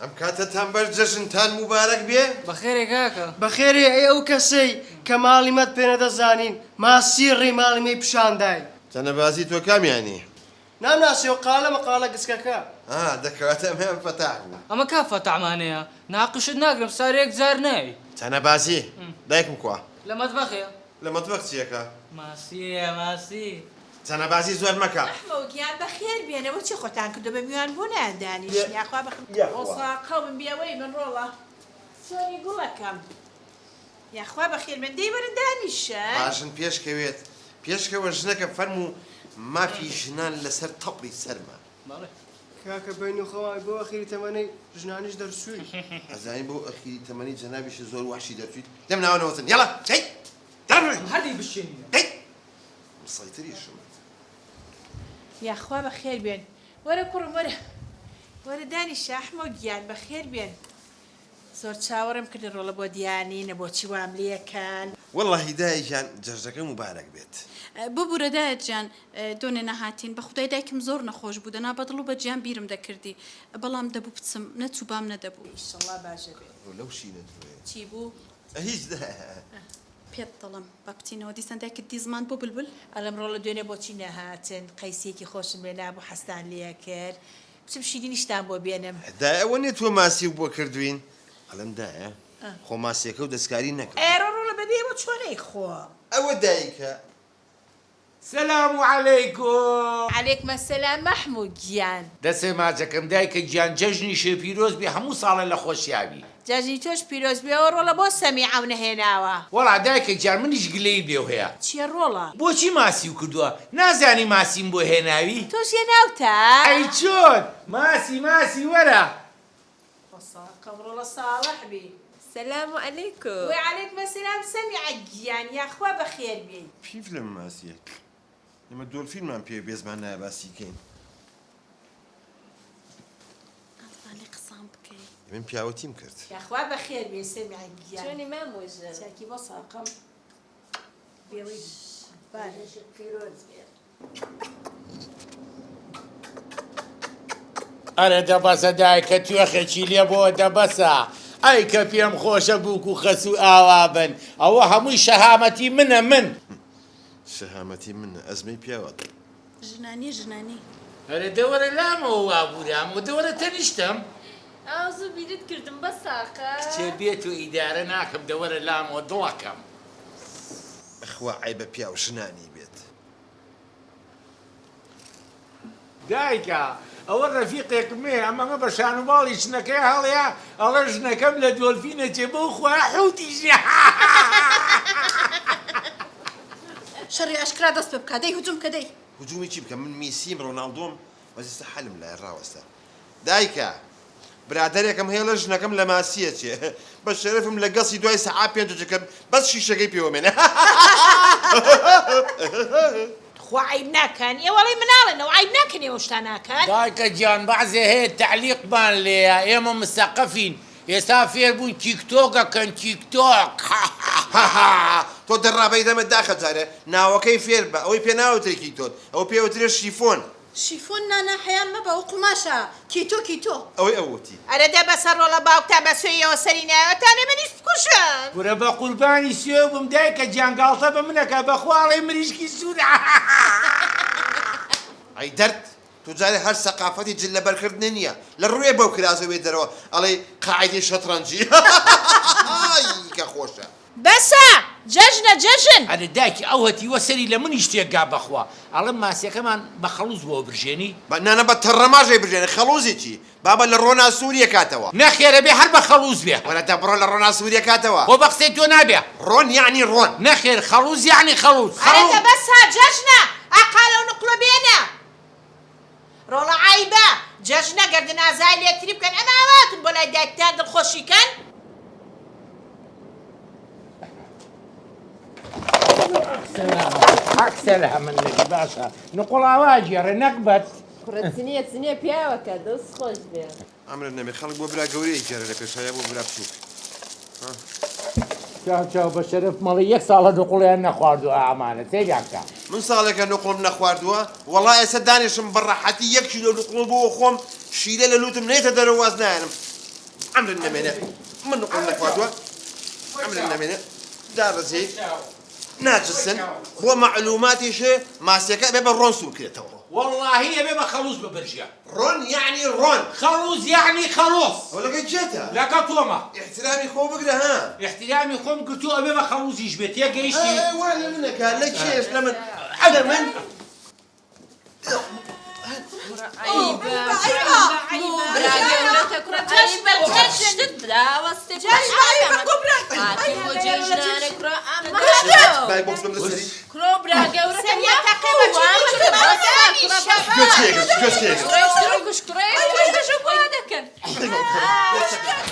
ئەم کاتەتان بەر جەژنتان موبارەک بێ. بەخێرێ کاکە. بەخێرێ ئەی ئەو کەسەی کە ماڵی مەت پێ نەدەزانین ماسی ڕێی ماڵی مەی پیشان دای. تەنەبازی تۆ کامیانی؟ نامناسیەوە قالە مەقالە گچکەکە. ئا دە کەواتە ئەمەیان فەتاح بوو. ئەمە کا فەتاحمانەیە؟ ناقشت ناگرم سارێ یەک جار نای. تەنەبازی دایکم کوا؟ لە مەتبەخێ. لە مەتبەخ چیەکا؟ ماسیە ماسی. تەنەبازی زۆر مەکە. ئەحمەو گیان بەخێر بێنە بۆچی خۆتان کردوە بە میوان بۆ نایەن دانیشن یاخوا بەخ. یاخوا. ساقەوم بێوەی من ڕۆڵە چۆنی گوڵەکەم یاخوا بەخێر بێن دەی وەرن دانیشن. با ژن پێش کەوێت پێش کەوە ژنەکە فەرموو مافی ژنان لەسەر تەپڵی سەرمە. بەڵێ. کاکە بەینی خۆمان بۆ ئەخیری تەمەنی ژنانیش دەرچووی. ئەزانی بۆ ئەخیری تەمەنی جەنابیشت زۆر وەحشی دەرچوویت لەم ناوە نەوەستن یەڵا دەی دەربڕێ هەر دەی بشکێنینەوە. دەی مسەیتریشم. یاخوا بەخێر بێن وەرە کوڕم وەرە وەرە دانیشە ئەحمەو گیان بەخێر بێن زۆر چاوەڕێم کردن ڕۆڵە بۆ دیانینە بۆچی وام لێکەن. وەڵاهی دایە گیان جەژنەکە موبارەک بێت. ببورە دایە جیان دۆنێ نەهاتین بەخودای دایکم زۆر نەخۆش بوو دەنا بەدڵ و بەجیان بیرم دەکردی بەڵام دەبوو بچم نەچووبام نەدەبوو. ئیشەڵا باشە بێت. ڕۆ لەو شینە درۆیە. چی بوو؟ هیچ دایە. پێت دەڵێم با بچینەوە دیسان دایکت دیزماند بۆ بلبل. ئەڵێم ڕۆڵە دوێنێ بۆچی نەهاتن قەیسیەکی خۆشم لێ نابوو حەزتان لێکرد بچم شیرینیشتان بۆ بێنم. دایە ئەوە نیە تۆ ماسیو بۆ کردوین ئەڵێم دایە خۆ ماسیەکەو دەستکاری نەکردوە. ئەرۆ ڕۆڵە بەبێ ئێوە چۆن ئەیخۆم. ئەوە دایکە. سلام علیکم. علیکم سلام مەحموو گیان. دەسێ ماچەکەم دایکە گیان جەژنیشت پیرۆز بێ هەموو ساڵێ لە خۆشیا بی. جەژنی تۆش پیرۆز بێ ئەوە ڕۆڵە بۆ سەمیعەو نەهێناوە. وەڵا دایکە گیان منیش گلەیی لێو هەیە. چیە ڕۆڵە؟ بۆچی ماسیو کردوە نازانی ماسیم بۆ هێناوی؟ تۆش هێناوتە؟ ئەی چۆن ماسی ماسی وەرە. خۆ ڕۆڵە ساڵح بی. سلام علیکم. وعلیکم سلام سەمیعە گیان یاخوا بەخێر بێی. پیف لەم ماسیە ئێمە دۆلفینمان پێیە بێزمان نایە باسی کەین. ئەتوانی قسان بکەی. من پیاوەتیم کرد. یاخوا بەخێر بێی سەمیعە گیان. چۆنی مامۆ ژن. چاکی بۆ ساقم بێوەی بار. جەژنت پیرۆز بێ. ئەرێ دەبەسە دایکە توێخێکی لێ بۆ دەبەسە ئەی کە پێم خۆشە بووک و خەسوو ئاوا بن ئەوە هەمووی شەهامەتی منە من. شەهامەتی منە ئەزمەی پیاوە. ژنانی ژنانی. ئەرێ دەوەرە لامەوە وابوورامەوە دەوەرە تەنیشتم. ئاو زوو بیرت کردم بەس ساقە. کچێ بێ تۆ ئیدارە ناکەم دەوەرە لامەوە دڵەکەم. بەخوا عەیبە پیاو ژنانی بێت. دایکە ئەوە ڕەفیقێکم هەیە ئەم ئەمە بە شان و باڵی ژنەکەی هەڵەیە ئەڵێ ژنەکەم لە دۆلفین ئەچێ بەو خوایە حوتیش نیە. شەڕی ئاشکرا دەست پێ بکە دەی هجوم بکە دەی. هجومی چی بکەم من میسیم ڕۆناڵدۆم بەس ئیستا حەلم لایە ڕاوەستە دایکە برادەرێکم هەیە ئەڵێ ژنەکەم لە ماسی ئەچێ بە شەرەفم لە گەسی دوای سەعا پێنج ئەچێ کە بەس شیشەکەی پێوە مێنێ. تخوا عەیب ناکەن ئێوە ئەڵێی مناڵن ئەوە عەیب ناکەن ئێوە شتا ناکەن. دایکە گیان بەعزێ هەیە تەعلیقمان لێیە ئێمە مسەقەفین ئێستا فێر بوون تیک تۆک ئەکەن تیک تۆک. هاهاها تۆ دەڕابەی دەمت داخە جارێ ناوەکەی فێر بە ئەوەی پێ ناوترێ کیتۆت ئەوە پێ ئەوترێ شیفۆن. شیفۆن نا نا حەیام مەبە ئەوە قوماشە کیتۆ کیتۆ. ئەوەی ئەو وتی. ئەرێ دە بەسە ڕۆڵە باوکتان بە سوێیەوە سەری نایەوە تانێ منیش بکوژن. کورە بەقوربانی سوێ بم دایکە گیان گاڵتە بە من ئەکا بەخوا ئەڵێی مریشکی سورە. ئەی دەرد تۆ جارێ هەر سەقافەتی جل لەبەر کردنێ نیە لە ڕوێ بەو کراسە وێ دەرەوە ئەڵێی قاعیدەی شەتڕەنجی هاهاهاهاهای کە خۆشە. بەسە! جەژنە جەژن! ئەرێ دایکی ئەو هەتیوە سەری لە منیش تێک گا بەخوا ئەڵێم ماسیەکەمان بە خەڵوز بۆ برژێنی. با نانا بە تەڕەماش ئەیبرژێنێ خەڵوزی چی بابە لە ڕۆنا سووری ئەکاتەوە. نەخێر ئەبێ هەر بە خەڵوز بێ. وەرە دە بڕۆ لە ڕۆنا سووری ئەکاتەوە. خۆ بە قسەی تۆ نابێ. ڕۆن یەعنی ڕۆن. نەخێر خەڵوز یەعنی خەڵوز. ئەرێ دە بەسە جەژنە ئاقالە و نوقڵە بێنە. ڕۆڵە عەیبە جەژنە گەردن ئازای لێکتری بکەن ئەمە ئاواتن بۆ لای دایکتان دڵخۆشی کەن. حەق سەلامە نەبی باشە نقوڵ ئاوا گێڕێ نەگبەت. کوڕە چنیە چنیە پیاوەکە دەست خۆش بێ. عەمرت نەبێ خەڵک بۆ برا گەورەیەک گێڕێ لە پێشا یا بۆ برا بچووک ها. چاو چاو بە شەرەف مەڵێ یەک ساڵە نوقڵیان نەخواردووە ئامانە سەیریان کە. من ساڵێکە نوقڵم نەخواردووە وەڵا ئێستا دانیشم بە ڕەحەتی یەک کیلۆ نوقڵ بۆ خۆم شیلە لە لوتم نێتە دەرەوە واز نایەنم. عەمرت نەمێنێ من نقڵم نەخواردووە عەمرت نەمێنێ دابەزی ناجسن بۆ مەعلوماتیش ماسیەکە ئەبێ بە ڕۆن سوور بکرێتەوە. وەڵاهی ئەبێ بە خەڵوز ببرژێ. ڕۆن یەعنی ڕۆن. خەڵوز یەعنی خەڵوز. ئەوە لەگەڵ کێتە؟ لەگەڵ تۆمە. ئیحترامی خۆ بگرە ها. ئیحترامی خۆم گرتووە ئەبێ بە خەڵوزیش بێ تێگەیشتی؟ ئەی وا لە منەکا لە کێش لە من لە من. بای بۆکس بم لەسەری. گوێ چێ گرت گوێ چێ گرت.